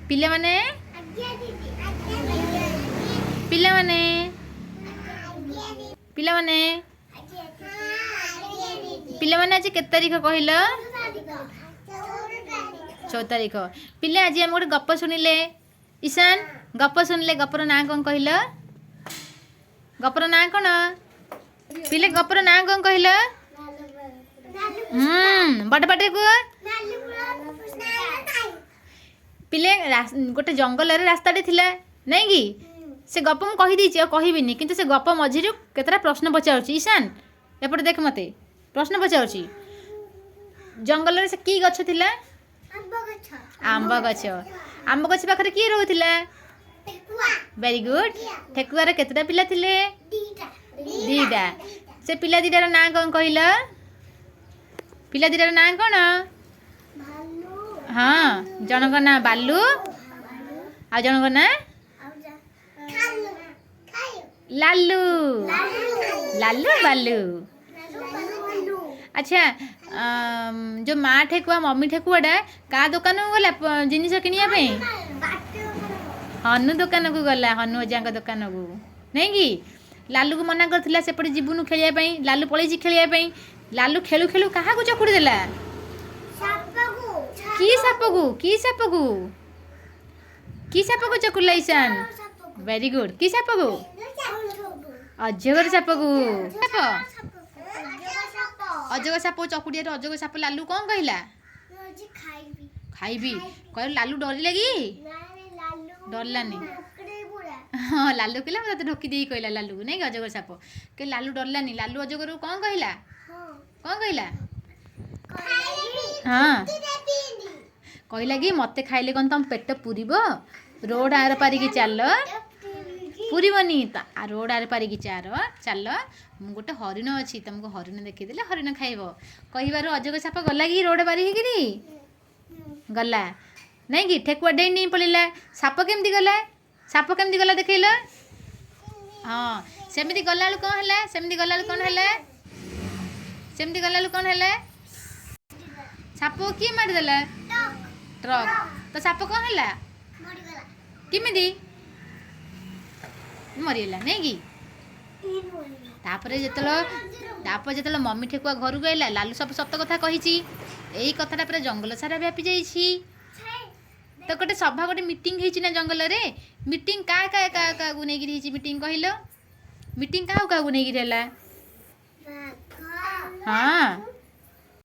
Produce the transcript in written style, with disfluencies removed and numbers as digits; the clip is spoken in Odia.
ପିଲାମାନେ, ପିଲାମାନେ, ପିଲାମାନେ, ପିଲାମାନେ, ଆଜି କେତେ ତାରିଖ କହିଲ? 14 ତାରିଖ। ପିଲା, ଆଜି ଆମେ ଗୋଟେ ଗପ ଶୁଣିଲେ। ଈଶାନ, ଗପ ଶୁଣିଲେ, ଗପର ନାଁ କ'ଣ କହିଲ? ଗପର ନାଁ କ'ଣ ପିଲେ? ଗପର ନାଁ କ'ଣ କହିଲ? ବଡ଼ ପାଟିରେ କୁହ। ପିଲେ, ଗୋଟେ ଜଙ୍ଗଲରେ ରାସ୍ତାଟେ ଥିଲା, ନାଇଁ କି? ସେ ଗପ ମୁଁ କହିଦେଇଛି, ଆଉ କହିବିନି। କିନ୍ତୁ ସେ ଗପ ମଝିରୁ କେତେଟା ପ୍ରଶ୍ନ ପଚାରୁଛି। ଈଶାନ, ଏପଟେ ଦେଖ, ମୋତେ ପ୍ରଶ୍ନ ପଚାରୁଛି। ଜଙ୍ଗଲରେ ସେ କି ଗଛ ଥିଲା? ଆମ୍ବ ଗଛ। ଆମ୍ବ ଗଛ ପାଖରେ କିଏ ରହୁଥିଲା? Very good. ଠେକୁଆର କେତେଟା ପିଲା ଥିଲେ? 2ଟା। ସେ ପିଲା 2ଟାର ନାଁ କ'ଣ କହିଲ? ପିଲା 2ଟାର ନାଁ କ'ଣ? ହଁ, ଜଣଙ୍କ ନାଁ ବାଲୁ, ଆଉ ଜଣଙ୍କ ନାଁ ଲାଲୁ। ଲାଲୁ, ବାଲୁ। ଆଚ୍ଛା, ଯୋଉ ମା ଠେକୁଆ, ମମି ଠେକୁଆଟା କାହା ଦୋକାନକୁ ଗଲା ଜିନିଷ କିଣିବା ପାଇଁ? ହନୁ ଦୋକାନକୁ ଗଲା, ହନୁ ଅଜାଙ୍କ ଦୋକାନକୁ, ନାଇଁ କି? ଲାଲୁକୁ ମନା କରିଥିଲା ସେପଟେ ଯିବୁନୁ ଖେଳିବା ପାଇଁ। ଲାଲୁ ପଳେଇଛି ଖେଳିବା ପାଇଁ। ଲାଲୁ ଖେଳୁ ଖେଳୁ କାହାକୁ ଚକୁଡ଼ି ଦେଲା? କି ସାପକୁ? କି ସାପକୁ? କି ସାପକୁ ଚକୁଡ଼ିଲା ଈଶାନ? Very good. କି ସାପକୁ? ଅଜଗର ସାପକୁ। ସାପ, ଅଜଗର ସାପ ଚକୁଡ଼ିଆରେ ଅଜଗର ସାପ ଲାଲୁ କ'ଣ କହିଲା? ଖାଇବି କହିଲା। ଲାଲୁ ଡରିଲା କି? ଡରିଲାନି। ହଁ, ଲାଲୁ କହିଲା, ମୁଁ ତତେ ଢୋକି ଦେଇକି କହିଲା ଲାଲୁକୁ, ନାଇଁ କି? ଅଜଗର ସାପ କହିଲେ, ଲାଲୁ ଡରିଲାନି। ଲାଲୁ ଅଜଗରକୁ କ'ଣ କହିଲା? କ'ଣ କହିଲା? ହଁ, କହିଲା କି ମୋତେ ଖାଇଲେ କ'ଣ ତମ ପେଟ ପୁରିବ? ରୋଡ଼ ଆର ପାରିକି ଚାଲ। ପୁରିବନି ତ, ରୋଡ଼ ଆର ପାରିକି ଚାଲ, ମୁଁ ଗୋଟେ ହରିଣ ଅଛି, ତମକୁ ହରିଣ ଦେଖେଇଦେଲେ ହରିଣ ଖାଇବ। କହିବାରୁ ଅଜଗର ସାପ ଗଲା କି ରୋଡ଼ ପାରି ହେଇକିରି? ଗଲା, ନାଇଁ କି? ଠେକୁଆ ଡେଇଁ ଡେଇଁ ପଳେଇଲା। ସାପ କେମିତି ଗଲା? ସାପ କେମିତି ଗଲା ଦେଖେଇଲ। ହଁ, ସେମିତି ଗଲାବେଳକୁ କ'ଣ ହେଲା? ସେମିତି ଗଲାବେଳକୁ କ'ଣ ହେଲା? ସେମିତି ଗଲାବେଳକୁ କ'ଣ ହେଲା? ସାପ କିଏ ମାରିଦେଲା? ଟ୍ରକ୍। ତ ସାପ କ'ଣ ହେଲା? କେମିତି ମରିଗଲା, ନାଇଁ କି? ତାପରେ ଯେତେବେଳେ ମମି ଠେକୁଆ ଘରକୁ ଆଇଲା, ଲାଲୁ ସବୁ ସତ କଥା କହିଛି। ଏଇ କଥାଟା ପୁରା ଜଙ୍ଗଲ ସାରା ବ୍ୟାପି ଯାଇଛି। ତ ଗୋଟେ ସଭା, ଗୋଟେ ମିଟିଂ ହେଇଛି ନା ଜଙ୍ଗଲରେ? ମିଟିଂ କାହା କାହା କାହା କାହାକୁ ନେଇକିରି ହେଇଛି ମିଟିଂ କହିଲ? ମିଟିଂ କାହାକୁ କାହାକୁ ନେଇକିରି ହେଲା? ହଁ।